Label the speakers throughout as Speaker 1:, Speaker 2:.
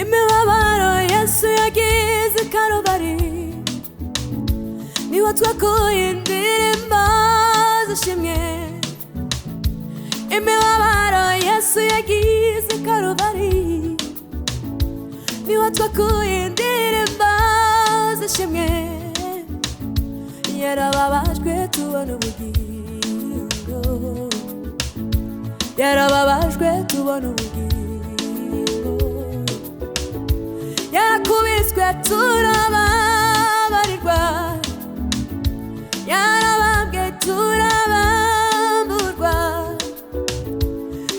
Speaker 1: Imibabaro Yesu yagize i Karubari niho twakuye indirimbo zishimwe. Imibabaro Yesu yagize i Karubari niho twakuye indirimbo zishimwe. Yarababajwe tubona ubugingo, yarababajwe tubona ubugingo, yarakubiswe turababarirwa, yarabambwe turabamburwa,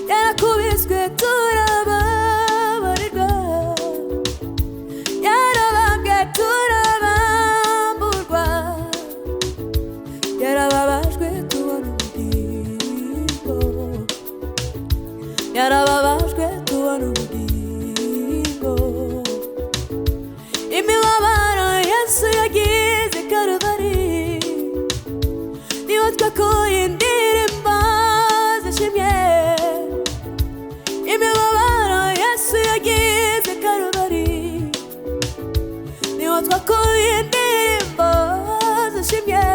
Speaker 1: yarakubiswe turababarirwa, yarabambwe turabamburwa, yarababajwe tubona ubugingo, yarababajwe tubona ubugingo. Imibabaro Yesu yagize i Karubari niho twakuye indirimbo zishimye. Imibabaro Yesu yagize i Karubari niho twakuye indirimbo zishimye.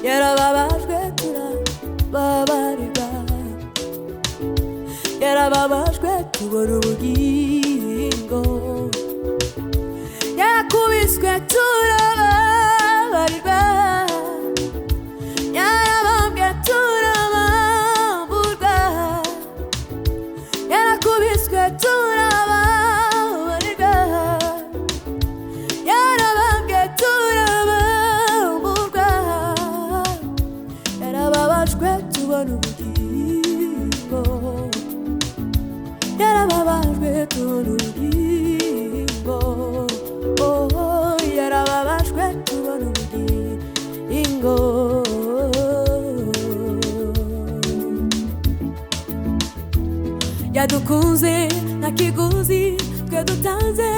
Speaker 1: Yarababajwe turababarirwa, yarababajwe tubona ubugingo, yarakubiswe turababarirwa, yarabambwe turabamburwa, yarakubiswe turababarirwa, yarabambwe turabamburwa, yarababajwe tubona ubugingo, yarababajwe tubona ubugingo, oh, yarababajwe tubona ubugingo. Yadukunze nta kiguzi twe dutanze,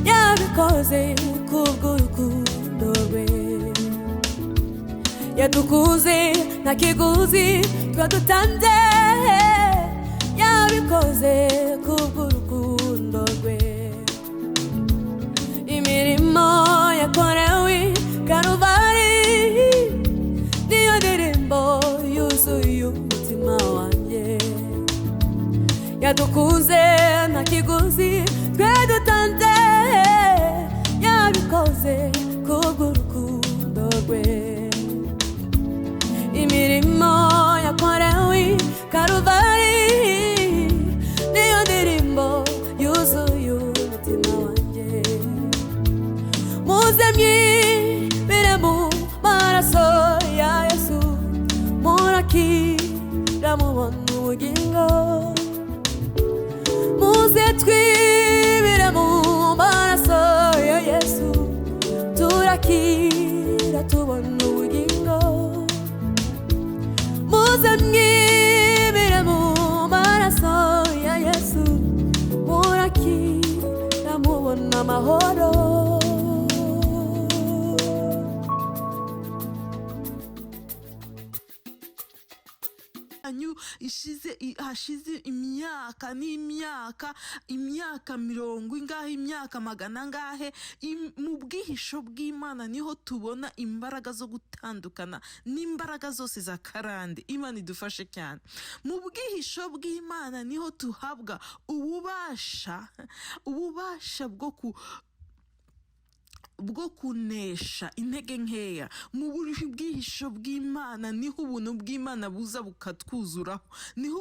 Speaker 1: yabikoze kubw'urukundo rwe. Yadukunze nta kiguzi twe dutanze, yabikoze kubw'urukundo rwe. Imirimo yakorewe i Karubari niyo ndirimbo yuzuye umutima wanjye. Yadukunze nta kiguzi twe dutanze, yabikoze kubw'urukundo rwe. Imirimo yakorewe i Karubari niyo ndirimbo yuzuye umutima wanjye. Muze mwibire mu maraso ya Yesu, murakira mubona ubugingo. Muze twibire mu maraso ya Yesu, turakira tubona ubugingo. Muze mwibire mu maraso ya Yesu, murakira mubona amahoro.
Speaker 2: Yanyu ishize, hashize imyaka n'imyaka, imyaka mirongo ingahe, imyaka magana angahe, mu bwihisho bw'Imana niho tubona imbaraga zo gutandukana n'imbaraga zose za karande. Imana idufashe cyane. Mu bwihisho bw'Imana niho tuhabwa ububasha, ububasha bwo kunesha intege nkeya. Mu bwihisho bw'Imana niho ubuntu bw'Imana buza bukatwuzuraho, niho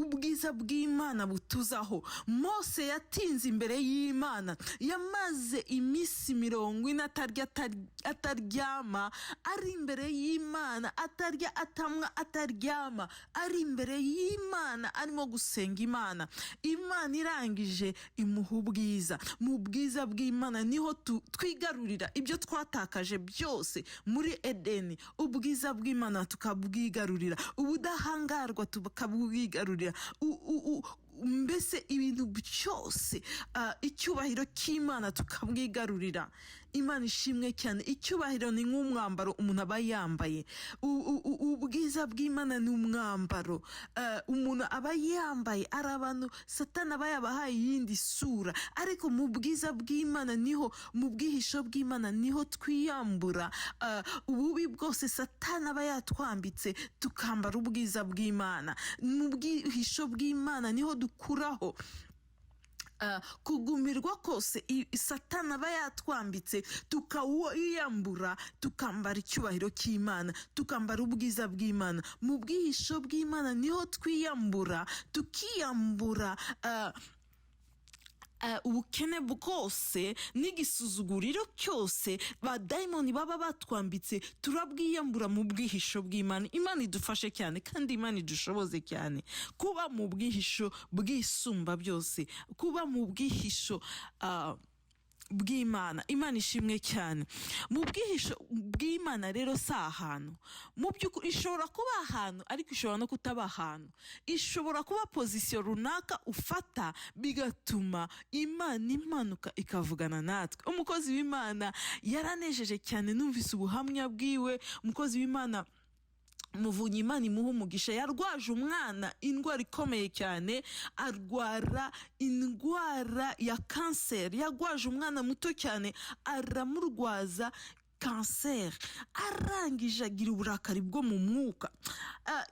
Speaker 2: ubwiza bw'Imana butuzaho. Mose yatinze imbere y'Imana, yamaze iminsi 40 atarya, ataryama, ari imbere y'Imana, atarya, atamwa, ataryama, ari imbere y'Imana, arimo gusenga Imana. Imana irangije imuha ubwiza. Mu bwiza bw'Imana niho twigarurira ibyo twatakaje byose muri Edeni. Ubwiza bw'Imana tukabwigarurira, ubudahangarwa tukabwigarurira, mbese ibintu byose, icyubahiro cy'Imana tukabwigarurira. Imana ishimwe cyane. Icyubahiro ni nk'umwambaro umuntu aba yambaye. Ubwiza Ubwiza bw'Imana ni umwambaro umuntu aba yambaye. Ari abantu Satani aba yabahaye iyindi sura, ariko mu bwiza bw'Imana niho, mu bwihisho bw'Imana niho twiyambura ububi bwose Satani aba yatwambitse, tukambara ubwiza bw'Imana. Mu bwihisho bw'Imana niho dukuraho kugumirwa kose Satani aba yatwambitse, tukawiyambura, tukambara icyubahiro cy'Imana, tukambara ubwiza bw'Imana. Mu bwihisho bw'Imana niho twiyambura, tukiyambura ubukene bwose n'igisuzuguriro cyose ba dayimoni baba batwambitse, turabwiyambura mu bwihisho bw'Imana. Imana idufashe cyane kandi Imana idushoboze cyane kuba mu bwihisho bw'Isumba byose, kuba mu bwihisho bw'Imana. Imana ishimwe cyane. Mu bwihisho bw'Imana rero si ahantu mu by'ukuri. Ishobora kuba ahantu, ariko ishobora no kutaba ahantu. Ishobora kuba position runaka ufata, bigatuma Imana imanuka ikavugana natwe. Umukozi w'Imana yaranejeje cyane, numvise ubuhamya bwiwe. Umukozi w'Imana Muvunyi, Imana imuha umugisha, yarwaje umwana indwara ikomeye cyane, arwara indwara ya kanseri. Yarwaje umwana muto cyane, aramurwaza kanseri, arangije agira uburakari bwo mu mwuka.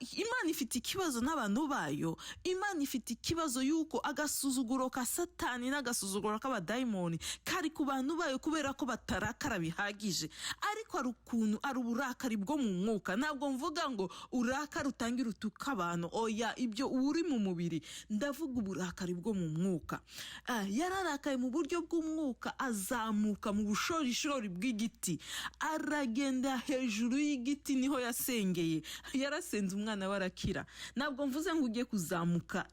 Speaker 2: Imana ifite ikibazo n'abantu bayo. Imana ifite ikibazo y'uko agasuzuguro ka Satani n'agasuzuguro k'abadayimoni kari ku bantu bayo, kubera ko batarakara bihagije. Ariko hari ukuntu ari uburakari bwo mu mwuka. Ntabwo mvuga ngo urakara utangire utuka abantu, oya, ibyo uri mu mubiri. Ndavuga uburakari bwo mu mwuka. Yararakaye mu buryo bw'umwuka, azamuka mu bushorishori bw'igiti, aragenda hejuru y'igiti, niho yasengeye. Yarasenze, umwana we arakira. Ntabwo mvuze ngo ugiye kuzamuka,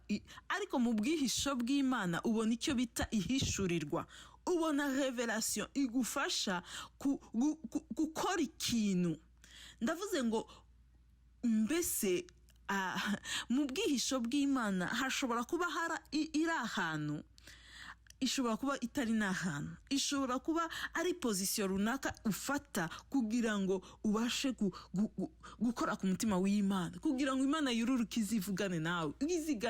Speaker 2: ariko mu bwihisho bw'Imana ubona icyo bita ihishurirwa, ubona révélation igufasha gukora ikintu. Ndavuze ngo mbese mu bwihisho bw'Imana hashobora kuba iri ahantu, ishobora kuba itari n'ahantu, ishobora kuba ari position runaka ufata kugira ngo ubashe gukora ku mutima w'Imana, kugira ngo Imana yururuke izivugane nawe,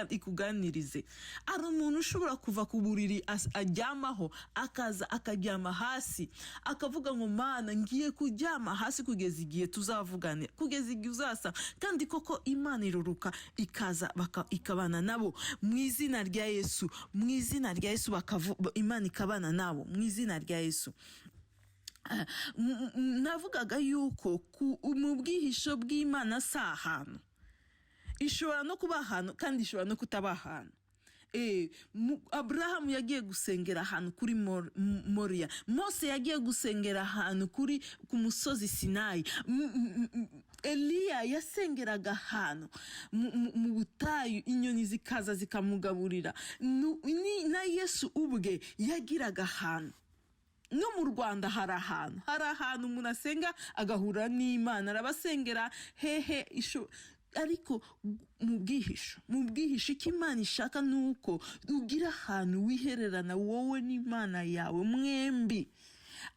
Speaker 2: ikuganirize. Hari umuntu ushobora kuva ku buriri aryamaho, akaza akaryama hasi, akavuga ngo: "Mana, ngiye kuryama hasi kugeza igihe tuzavuganira, kugeza igihe uzasa." Kandi koko Imana iruruka ikaza ikabana nabo mu izina rya Yesu. Mu izina rya Yesu, Imana ikabana nabo mu izina rya Yesu. Navugaga yuko mu bwihisho bw'Imana si ahantu. Ishobora no kuba ahantu kandi ishobora no kutaba ahantu. Aburahamu yagiye gusengera ahantu kuri Moriya. Mose yagiye gusengera ahantu ku musozi Sinayi. Eliya yasengeraga ahantu mu butayu, inyoni zikaza zikamugaburira. Na Yesu ubwe yagiraga ahantu. No mu Rwanda hari ahantu umuntu asenga agahura n'Imana. Arabasengera hehe? Ariko mu bwihisho, icyo Imana ishaka ni uko ugira ahantu wihererana wowe n'Imana yawe mwembi,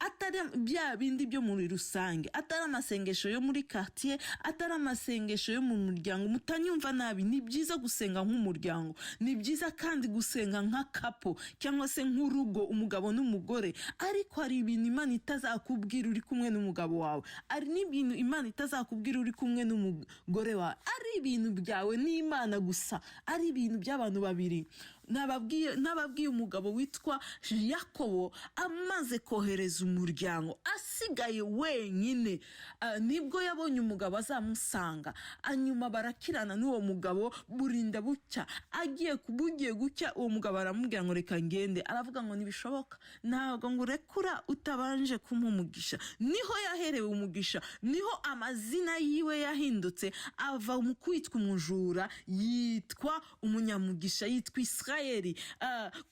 Speaker 2: atari bya bindi byo muri rusange, atari amasengesho yo muri quartier, atari amasengesho yo mu muryango. Mutanyumva nabi, ni byiza gusenga nk'umuryango, ni byiza kandi gusenga nka couple cyangwa se nk'urugo, umugabo n'umugore. Ariko hari ibintu Imana itazakubwira uri kumwe n'umugabo wawe, hari n'ibintu Imana itazakubwira uri kumwe n'umugore wawe. Ari ibintu byawe n'Imana gusa, ari ibintu by'abantu babiri. Nababwiye umugabo witwa Yakobo, amaze kohereza umuryango, asigaye wenyine, nibwo yabonye umugabo azamusanga. Hanyuma barakirana n'uwo mugabo, burinda bucya. Agiye bugiye gucya, uwo mugabo aramubwira ngo: "Reka ngende." Aravuga ngo: "Ntibishoboka, ntabwo ngo urekura utabanje kumuha umugisha." Niho yaherewe umugisha, niho amazina yiwe yahindutse, ava mu kwitwa umujura yitwa umunyamugisha, yitwa Israel. Isirayeli,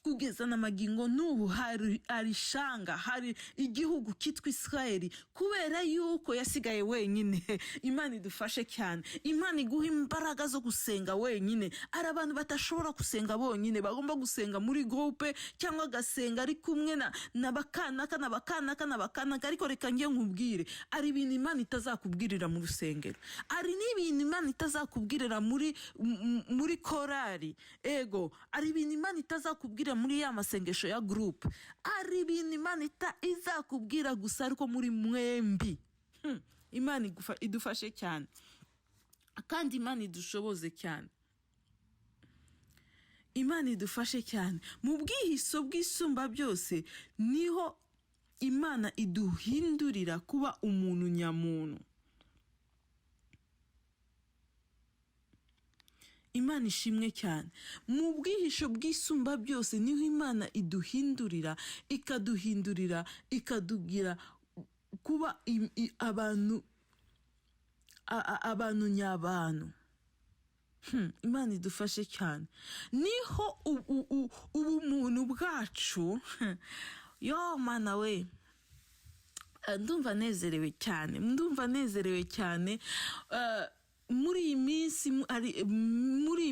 Speaker 2: kugeza na magingo n'ubu hari ishanga, hari igihugu cyitwa Isirayeli, kubera yuko yasigaye wenyine. Imana idufashe cyane. Imana iguha imbaraga zo gusenga wenyine. Hari abantu badashobora gusenga bonyine, bagomba gusenga muri groupe cyangwa agasenga ari kumwe na bakanaka na bakanaka na bakanaka. Ariko reka njye nkubwire, hari ibintu Imana itazakubwirira mu rusengero, hari n'ibintu Imana itazakubwirira muri korari. Ego, hari ibintu Imana itazakubwira muri ya masengesho ya groupe. Hari ibintu Imana izakubwira gusa ariko muri mwembi. Imana idufashe cyane, kandi Imana idushoboze cyane. Imana idufashe cyane. Mu bwihiso bw'Isumba byose niho Imana iduhindurira kuba umuntu nyamuntu. Imana ishimwe cyane. Mu bwihisho bw'Isumba byose niho Imana iduhindurira, ikaduhindurira, ikadugira kuba abantu nyabantu. Imana idufashe cyane. Niho ubumuntu bwacu. Yo Mana we, ndumva nezerewe cyane, ndumva nezerewe cyane. Muri iyi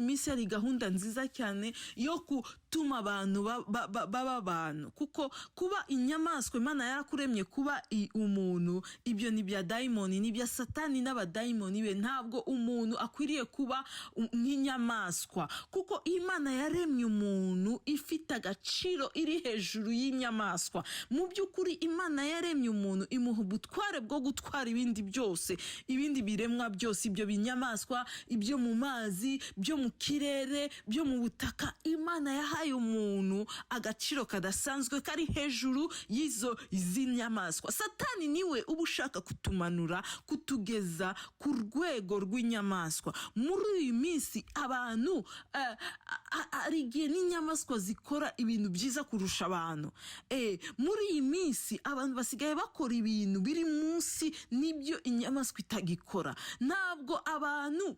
Speaker 2: minsi hari gahunda nziza cyane yo gutuma abantu baba abantu, kuko kuba inyamaswa, Imana yarakuremye kuba umuntu, ibyo ni ibya dayimoni, ni ibya Satani n'abadayimoni be. Ntabwo umuntu akwiriye kuba nk'inyamaswa, kuko Imana yaremye umuntu ifite agaciro iri hejuru y'inyamaswa. Mu by'ukuri Imana yaremye umuntu imuha ubutware bwo gutwara ibindi byose, ibindi biremwa byose, ibyo binyamaswa, ibyo mu mazi, byo mu kirere, byo mu butaka. Imana yahaye umuntu agaciro kadasanzwe kari hejuru y'izo z'inyamaswa. Satani niwe uba ushaka kutumanura, kutugeza ku rwego rw'inyamaswa. Muri iyi minsi abantu, hari igihe n'inyamaswa zikora ibintu byiza kurusha abantu. Muri iyi minsi abantu basigaye bakora ibintu biri munsi n'ibyo inyamaswa itagikora. Ntabwo abantu,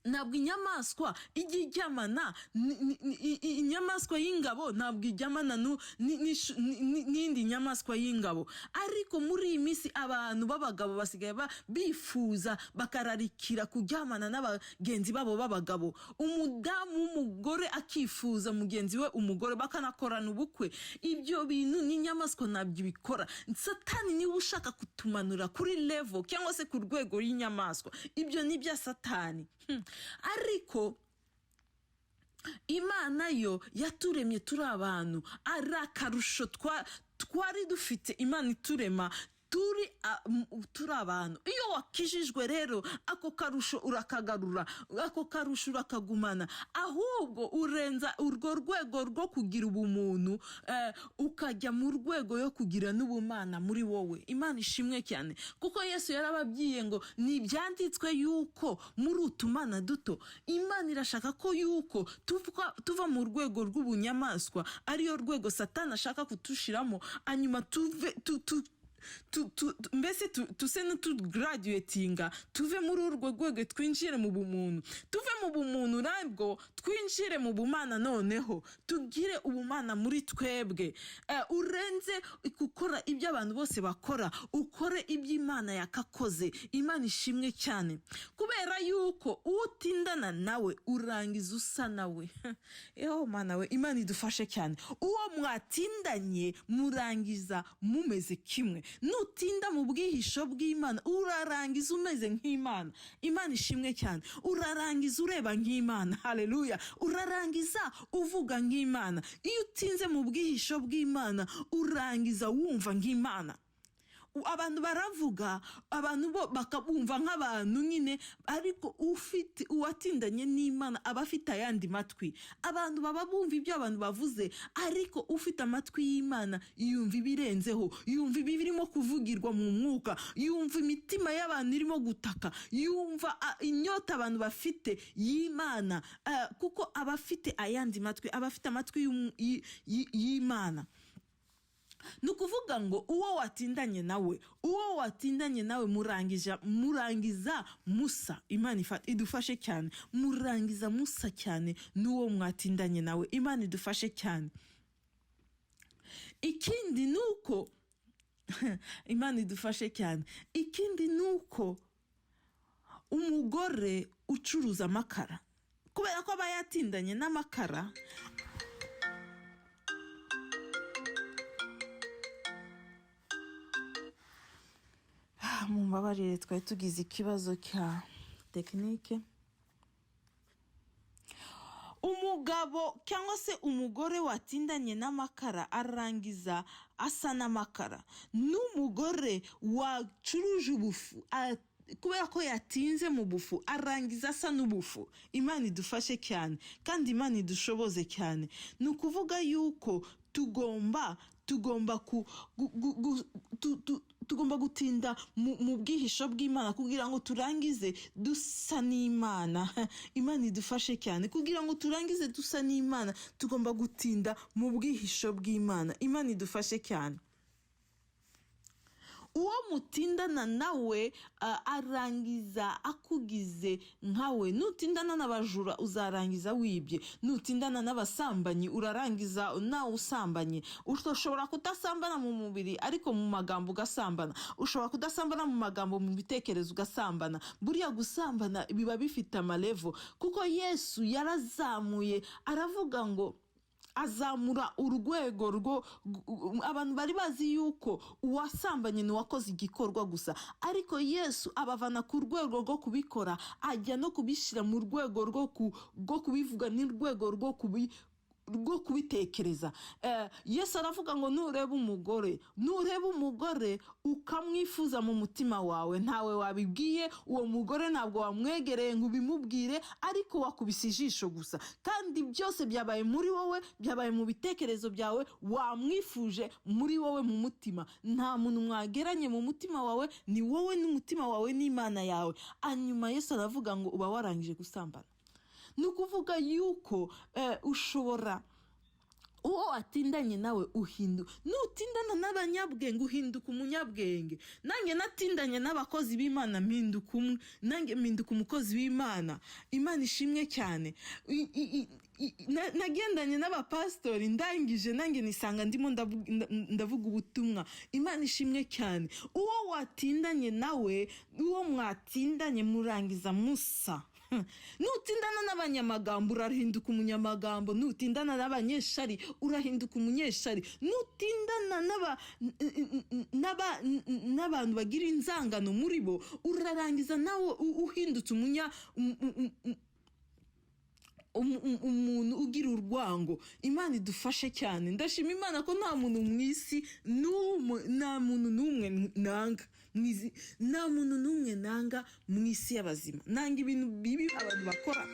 Speaker 2: ntabwo inyamaswa ijya ijyamana inyamaswa y'ingabo, ntabwo ijyamana n'indi nyamaswa y'ingabo. Ariko muri iyi minsi abantu b'abagabo basigaye bifuza, bakararikira kuryamana n'abagenzi babo b'abagabo. Umudamu w'umugore akifuza mugenzi we umugore, bakanakorana ubukwe. Ibyo bintu n'inyamaswa ntabyo ibikora. Satani niwe ushaka kutumanura kuri level cyangwa se ku rwego rw'inyamaswa. Ibyo ni ibya Satani. Ariko Imana yo yaturemye turi abantu, ari akarusho twari dufite. Imana iturema turi abantu. Iyo wakijijwe rero, ako karusho urakagarura, ako karusho urakagumana, ahubwo urenza urwo rwego rwo kugira ubumuntu, ukajya mu rwego yo kugira n'ubumana muri wowe. Imana ishimwe cyane, kuko Yesu yarababwiye ngo ntibyanditswe yuko muri utumana duto. Imana irashaka ko yuko tuva mu rwego rw'ubunyamaswa, ariyo rwego Satani ashaka kutushiramo, hanyuma tuve tu, tu, tu, tu, mbese tuse n'utugraduatinga, tuve muri urwo rwego twinjire mu bumuntu, tuve mu bumuntu nabwo twinjire mu bumana, noneho tugire ubumana muri twebwe. Urenze gukora ibyo abantu bose bakora, ukore ibyo Imana yakakoze. Imana ishimwe cyane, kubera yuko utindana nawe urangiza usa nawe. Eho Mana we, Imana idufashe cyane. Uwo mwatindanye murangiza mumeze kimwe. Nutinda mu bwihisho bw'Imana urarangiza umeze nk'Imana. Imana ishimwe cyane. Urarangiza ureba nk'Imana. Haleluya. Urarangiza uvuga nk'Imana. Iyo utinze mu bwihisho bw'Imana urangiza wumva nk'Imana. Abantu baravuga, abantu bo bakabumva nk'abantu nyine, ariko ufite uwatindanye n'Imana aba afite ayandi matwi. Abantu baba bumva ibyo abantu bavuze, ariko ufite amatwi y'Imana yumva ibirenzeho, yumva ibirimo kuvugirwa mu mwuka, yumva imitima y'abantu irimo gutaka, yumva inyota abantu bafite y'Imana, kuko aba afite ayandi matwi, aba afite amatwi y'Imana. Ni ukuvuga ngo uwo watindanye nawe murangiza musa. Imana idufashe cyane. Murangiza musa cyane n'uwo mwatindanye nawe. Imana idufashe cyane. Ikindi ni uko, Imana idufashe cyane, ikindi ni uko umugore ucuruza amakara, kubera ko aba yatindanye n'amakara. Mumbabarire, twari tugize ikibazo cya technique. Umugabo cyangwa se umugore watindanye n'amakara arangiza asa n'amakara, n'umugore wacuruje ubufu kubera ko yatinze mu bufu arangiza asa n'ubufu. Imana idufashe cyane kandi Imana idushoboze cyane. Ni ukuvuga yuko tugomba ku, gu, gu, gu, tu, tu, tugomba gutinda mu bwihisho bw'Imana kugira ngo turangize dusa n'Imana. Imana idufashe cyane. Kugira ngo turangize dusa n'Imana, tugomba gutinda mu bwihisho bw'Imana. Imana idufashe cyane. Uwo mutindana nawe arangiza akugize nkawe. Nutindana n'abajura uzarangiza wibye, nutindana n'abasambanyi urarangiza nawe usambanye. Ushobora kudasambana mu mubiri, ariko mu magambo ugasambana. Ushobora kudasambana mu magambo, mu bitekerezo ugasambana. Buriya gusambana biba bifite ama level, kuko Yesu yarazamuye, aravuga ngo azamura urwego rwo abantu bari bazi yuko uwasambanye ni uwakoze igikorwa gusa, ariko Yesu abavana ku rwego rwo kubikora, ajya no kubishyira mu rwego rwo kubivuga n'urwego rwo kubitekereza. Yesu aravuga ngo nureba umugore ukamwifuza mu mutima wawe, ntawe wabibwiye uwo mugore, ntabwo wamwegereye ngo ubimubwire, ariko wakubise ijisho gusa, kandi byose byabaye muri wowe, byabaye mu bitekerezo byawe, wamwifuje muri wowe mu mutima. Nta muntu mwageranye mu mutima wawe, ni wowe n'umutima wawe n'Imana yawe. Hanyuma Yesu aravuga ngo uba warangije gusambana. Ni ukuvuga yuko ushobora, uwo watindanye nawe uhinduka. Nutindana n'abanyabwenge uhinduka umunyabwenge. Nanjye natindanye n'abakozi b'Imana, mpinduka umwe, nanjye mpinduka umukozi w'Imana. Imana ishimwe cyane. Nagendanye n'abapasitori, ndangije nanjye nisanga ndimo ndavuga ubutumwa. Imana ishimwe cyane. Uwo watindanye nawe, uwo mwatindanye, murangiza musa. Nutindana n'abanyamagambo urahinduka umunyamagambo, nutindana n'abanyeshari urahinduka umunyeshari, nutindana n'abantu bagira inzangano muri bo urarangiza nawe uhindutse umuntu ugira urwango. Imana idufashe cyane. Ndashima Imana ko nta muntu mu isi n'umwe, nta muntu n'umwe nanga mu isi, nta muntu n'umwe nanga mu isi y'abazima. Nanga ibintu bibi abantu bakora,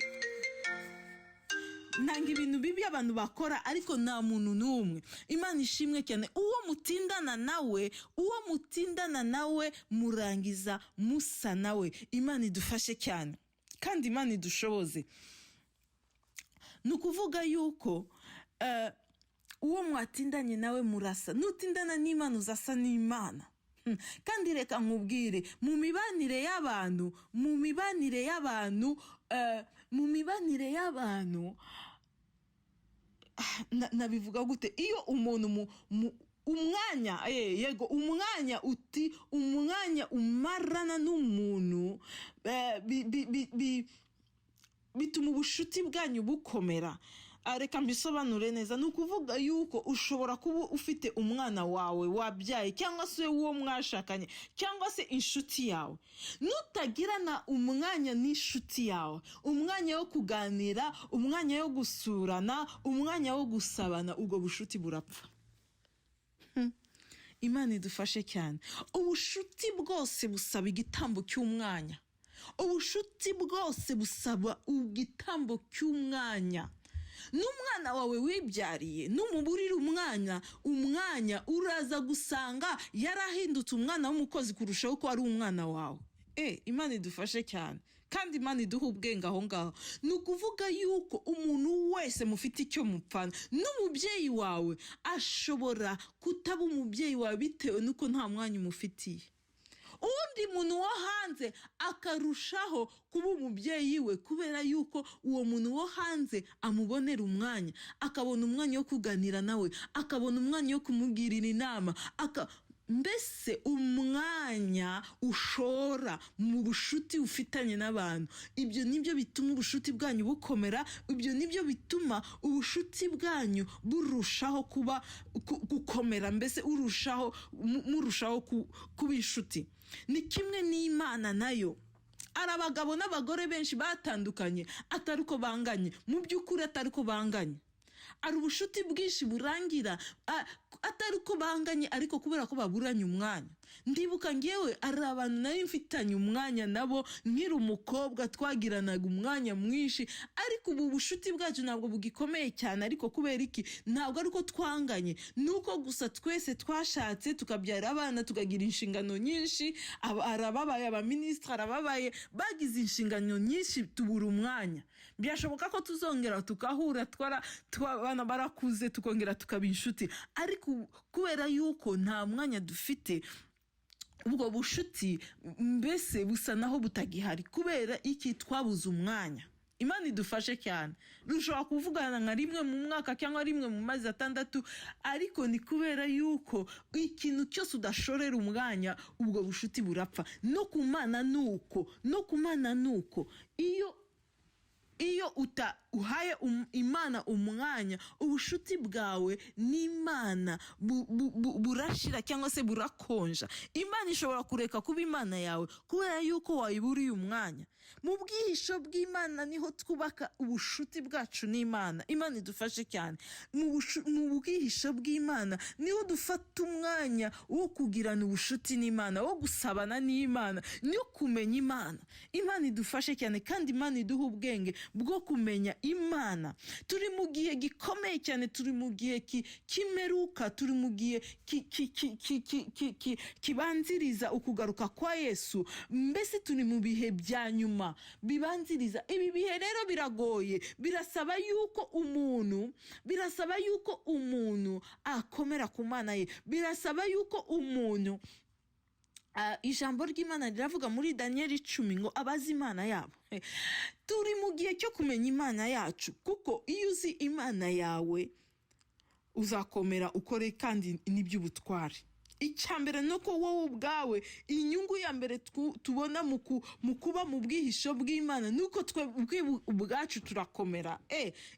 Speaker 2: nanga ibintu bibi abantu bakora, ariko nta muntu n'umwe. Imana ishimwe cyane. Uwo mutindana nawe, uwo mutindana nawe murangiza musa nawe. Imana idufashe cyane kandi Imana idushoboze. Ni ukuvuga yuko uwo mwatindanye nawe murasa. Nutindana n'Imana uzasa n'Imana. Kandi reka nkubwire, mu mibanire y'abantu, nabivuga gute? Iyo umuntu umwanya, yego, umwanya uti umwanya umarana n'umuntu bituma ubushuti bwanyu bukomera. Reka mbisobanure neza. Ni ukuvuga yuko ushobora kuba ufite umwana wawe wabyaye, cyangwa se uwo mwashakanye, cyangwa se inshuti yawe. Nutagirana umwanya n'inshuti yawe, umwanya wo kuganira, umwanya wo gusurana, umwanya wo gusabana, ubwo bushuti burapfa. Imana idufashe cyane. Ubushuti bwose busaba igitambo cy'umwanya. Ubushuti bwose busaba igitambo cy'umwanya. N'umwana wawe wibyariye, numuburira umwanya, uraza gusanga yarahindutse umwana w'umukozi kurushaho ko ari umwana wawe. Imana idufashe cyane. Kandi Imana iduha ubwenge aho ngaho. Ni ukuvuga yuko umuntu wese mufite icyo mupfana, n'umubyeyi wawe ashobora kutaba umubyeyi wawe bitewe n'uko nta mwanya umufitiye. Undi muntu wo hanze akarushaho kuba umubyeyi we, kubera yuko uwo muntu wo hanze amubonera umwanya, akabona umwanya wo kuganira nawe, akabona umwanya wo kumugirira inama, mbese umwanya ushora mu bushuti ufitanye n'abantu, ibyo nibyo bituma ubushuti bwanyu bukomera, ibyo nibyo bituma ubushuti bwanyu burushaho kuba gukomera, mbese urushaho murushaho kuba inshuti. Ni kimwe n'Imana nayo. Hari abagabo n'abagore benshi batandukanye atari uko banganye, mu by'ukuri atari uko banganye. Hari ubushuti bwinshi burangira atari uko banganye, ariko kubera ko baburanye umwanya. Ndibuka ngewe hari abantu nari mfitanye umwanya nabo nkiri umukobwa, twagiranaga umwanya mwinshi, ariko ubu bushuti bwacu ntabwo bugikomeye cyane. Ariko kubera iki? Ntabwo ari uko twanganye, ni uko gusa twese twashatse, tukabyara abana, tukagira inshingano nyinshi. Hari ababaye abaminisitiri, hari ababaye bagize inshingano nyinshi, tubura umwanya. Byashoboka ko tuzongera tukahura, abana barakuze, tukongera tukaba inshuti, ariko kubera yuko nta mwanya dufite, ubwo bushuti mbese busa naho butagihari. Kubera iki? Twabuze umwanya. Imana idufashe cyane. Dushobora kuvugana nka rimwe mu mwaka cyangwa rimwe mu mezi 6, ariko ni kubera yuko ikintu cyose udashorera umwanya, ubwo bushuti burapfa. No ku Mana ni uko, no ku Mana ni uko. Iyo uhaye Imana umwanya, ubushuti bwawe n'Imana burashira cyangwa se burakonja. Imana ishobora kureka kuba Imana yawe kubera yuko wayiburiye umwanya. Mu bwihisho bw'Imana niho twubaka ubushuti bwacu n'Imana. Imana idufashe cyane. Mu bwihisho bw'Imana niho dufata umwanya wo kugirana ubushuti n'Imana, wo gusabana n'Imana, no kumenya Imana. Imana idufashe cyane, kandi Imana iduha ubwenge bwo kumenya Imana. Turi mu gihe gikomeye cyane, turi mu gihe kimeruka, turi mu gihe kibanziriza ukugaruka kwa Yesu. Mbese turi mu bihe bya nyuma bibanziriza ibi bihe. Rero biragoye, birasaba yuko umuntu akomera ku Mana ye, birasaba yuko umuntu, ijambo ry'Imana riravuga muri Daniyeli 10 ngo abazi Imana yabo. Turi mu gihe cyo kumenya Imana yacu, kuko iyo uzi Imana yawe uzakomera, ukore kandi n'iby'ubutware. Icya mbere ni uko wowe ubwawe, inyungu ya mbere tubona mu kuba mu bwihisho bw'Imana ni uko twe ubwacu turakomera.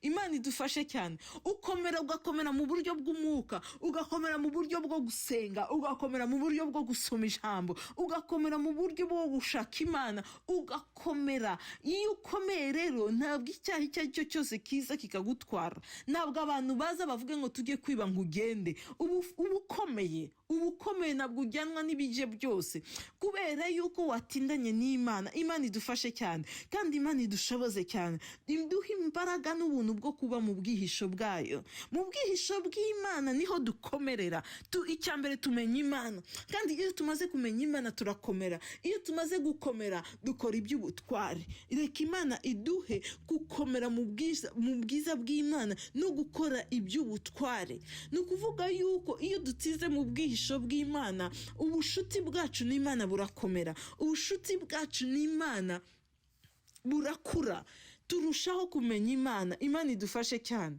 Speaker 2: Imana idufashe cyane. Ukomera, ugakomera mu buryo bw'umwuka, ugakomera mu buryo bwo gusenga, ugakomera mu buryo bwo gusoma ijambo, ugakomera mu buryo bwo gushaka Imana, ugakomera. Iyo ukomeye rero, ntabwo icyaha icyo ari cyo cyose kiza kikagutwara, ntabwo abantu baza bavuge ngo tujye kwiba ngo ugende. Uba ukomeye, uba ukomeye, ntabwo ujyanwa n'ibije byose, kubera yuko watindanye n'Imana. Imana idufashe cyane, kandi Imana idushoboze cyane, iduhe imbaraga n'ubuntu bwo kuba mu bwihisho bwayo. Mu bwihisho bw'Imana niho dukomerera. Icya mbere tumenya Imana, kandi iyo tumaze kumenya Imana turakomera. Iyo tumaze gukomera dukora iby'ubutware. Reka Imana iduhe gukomera mu bwiza bw'Imana no gukora iby'ubutware. Ni ukuvuga yuko iyo dutize mu bwihisho bw'Imana, ubushuti bwacu n'Imana burakomera, ubushuti bwacu n'Imana burakura, turushaho kumenya Imana. Imana idufashe cyane.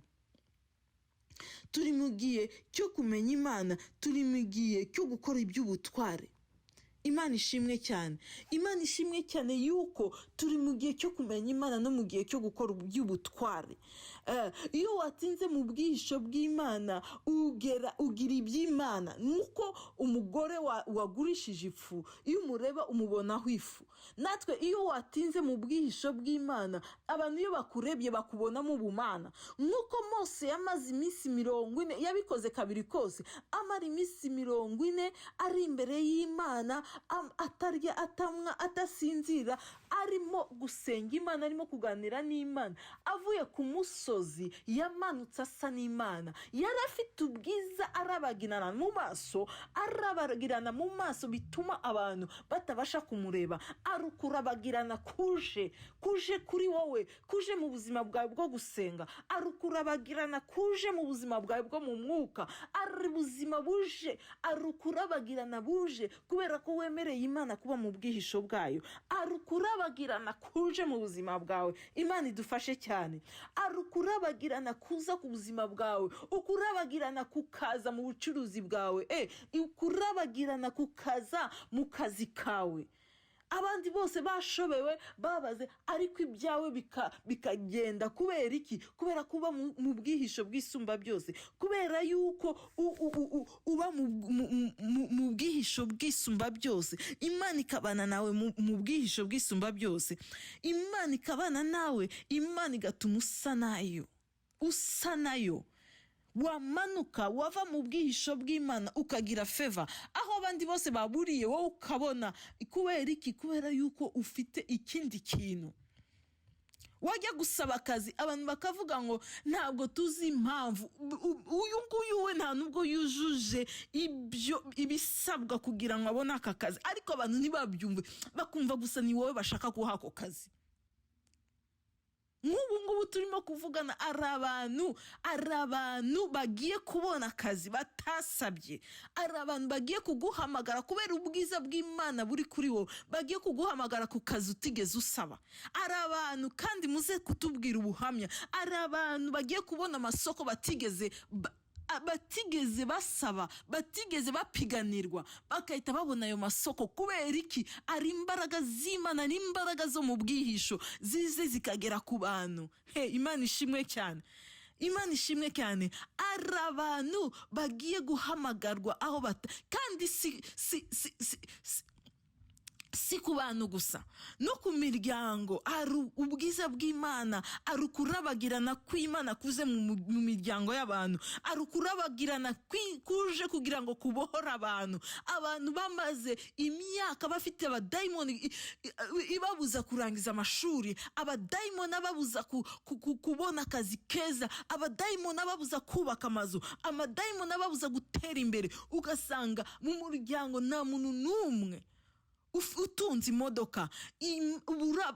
Speaker 2: Turi mu gihe cyo kumenya Imana, turi mu gihe cyo gukora iby'ubutware. Imana ishimwe cyane, Imana ishimwe cyane yuko turi mu gihe cyo kumenya Imana no mu gihe cyo gukora iby'ubutware. Iyo watinze mu bwihisho bw'Imana ugira iby'Imana. Nuko umugore wagurishije ifu, iyo umureba umubonaho ifu. Natwe iyo watinze mu bwihisho bw'Imana, abantu iyo bakurebye bakubonamo ubumana. Nk'uko Mose yamaze iminsi 40, yabikoze kabiri kose, amara iminsi 40 ari imbere y'Imana, atarya, atamwa, atasinzira. Arimo gusenga Imana, arimo kuganira n'Imana, avuye ku musozi yamanutse asa n'Imana. Yari afite ubwiza, arabagirana mu maso, arabagirana mu maso, bituma abantu batabasha kumureba. Ari ukurabagirana kuje kuri wowe, kuje mu buzima bwawe bwo gusenga, ari ukurabagirana kuje mu buzima bwawe bwo mu mwuka, ari ubuzima buje, ari ukurabagirana buje kubera ko wemereye Imana kuba mu bwihisho bwayo, ari ukurabagirana kuje mu buzima bwawe. Imana idufashe cyane. Ari ukurabagirana kuza ku buzima bwawe, ukurabagirana kukaza mu bucuruzi bwawe, ukurabagirana kukaza mu kazi kawe. Abandi bose bashobewe, babaze, ariko ibyawe bikagenda. Kubera iki? Kubera kuba mu bwihisho bw'Isumba byose, kubera yuko uba mu bwihisho bw'Isumba byose, Imana ikabana nawe mu bwihisho bw'Isumba byose. Imana ikabana nawe, Imana igatuma usa nayo, usa nayo. Wamanuka, wava mu bwihisho bw'Imana, ukagira favor aho abandi bose baburiye, wowe ukabona. Kubera iki? Kubera yuko ufite ikindi kintu. Wajya gusaba akazi, abantu bakavuga ngo ntabwo tuzi impamvu uyu nguyu we nta nubwo yujuje ibyo ibisabwa kugira ngo abone aka kazi, ariko abantu ntibabyumve, bakumva gusa ni wowe bashaka guha ako kazi. Nk'ubu ngubu turimo kuvugana, ari abantu bagiye kubona akazi batasabye, ari abantu bagiye kuguhamagara kubera ubwiza bw'Imana buri kuri wowe, bagiye kuguhamagara ku kazi utigeze usaba. Ari abantu, kandi muze kutubwira ubuhamya, ari abantu bagiye kubona amasoko batigeze basaba, batigeze bapiganirwa, bagahita babona ayo masoko. Kubera iki? Ari imbaraga z'Imana n'imbaraga zo mu bwihisho zize zikagera ku bantu. He, Imana ishimwe cyane, Imana ishimwe cyane. Ari abantu bagiye guhamagarwa aho bata, kandi si ku bantu gusa, no ku miryango. Ari ubwiza bw'Imana, ari ukurabagirana kw'Imana kuze mu miryango y'abantu, ari ukurabagirana kuje kugira ngo kubohore abantu. Abantu bamaze imyaka bafite abadayimoni ibabuza kurangiza amashuri, abadayimoni ababuza kubona akazi keza, abadayimoni ababuza kubaka amazu, amadayimoni ababuza gutera imbere, ugasanga mu muryango nta muntu n'umwe utunze imodoka.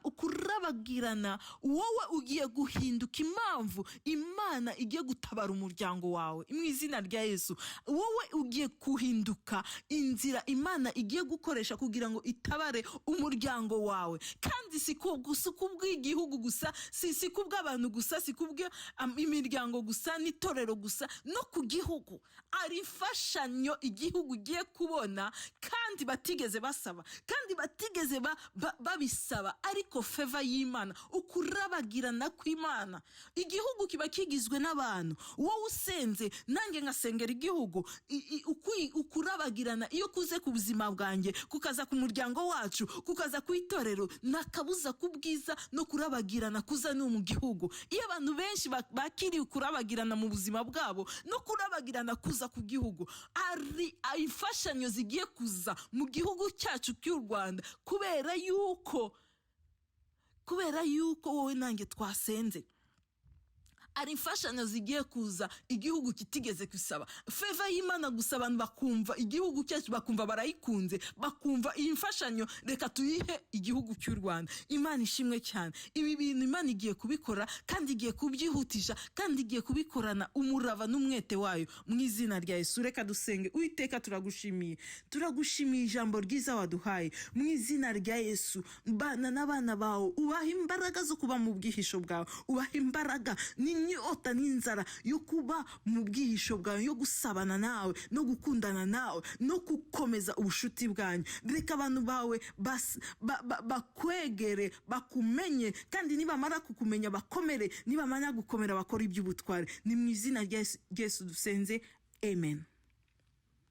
Speaker 2: Ukurabagirana, wowe ugiye guhinduka impamvu Imana igiye gutabara umuryango wawe mu izina rya Yesu. Wowe ugiye guhinduka inzira Imana igiye gukoresha kugira ngo itabare umuryango wawe. Kandi si kubw'igihugu gusa, si kubw'abantu gusa, si kubw'imiryango gusa n'itorero gusa, no ku gihugu ari imfashanyo igihugu ugiye kubona, kandi batigeze basaba, kandi batigeze babisaba, ariko favor y'Imana, ukurabagirana kw'Imana. Igihugu kiba kigizwe n'abantu. Wowe usenze, nanjye ngasengera igihugu, ukurabagirana iyo kuze ku buzima bwanjye, kukaza ku muryango wacu, kukaza ku itorero, nakabuza ku bwiza no kurabagirana kuza no mu gihugu. Iyo abantu benshi bakiriye ukurabagirana mu buzima bwabo, no kurabagirana kuza ku gihugu, ari imfashanyo zigiye kuza mu gihugu cyacu cy'u Rwanda kubera yuko wowe nanjye twasenze. Hari imfashanyo zigiye kuza igihugu kitigeze gusaba, favor y'Imana gusa. Abantu bakumva igihugu cyacu, bakumva barayikunze, bakumva iyi mfashanyo reka tuyihe igihugu cy'u Rwanda. Imana ishimwe cyane. Ibi bintu Imana igiye kubikora, kandi igiye kubyihutisha, kandi igiye kubikorana umurava n'umwete wayo mu izina rya Yesu. Reka dusenge. Uwiteka, turagushimiye, turagushimiye ijambo ryiza waduhaye. Mu izina rya Yesu, bana n'abana bawe, ubaha imbaraga zo kuba mu bwihisho bwawe, ubaha imbaraga n'inyota n'inzara yo kuba mu bwihisho bwawe, yo gusabana nawe no gukundana nawe no gukomeza ubushuti bwanyu. Reka abantu bawe bakwegere, bakumenye, kandi nibamara kukumenya bakomere, nibamara gukomera bakora iby'ubutware. Ni mu izina rya Yesu dusenze, amen.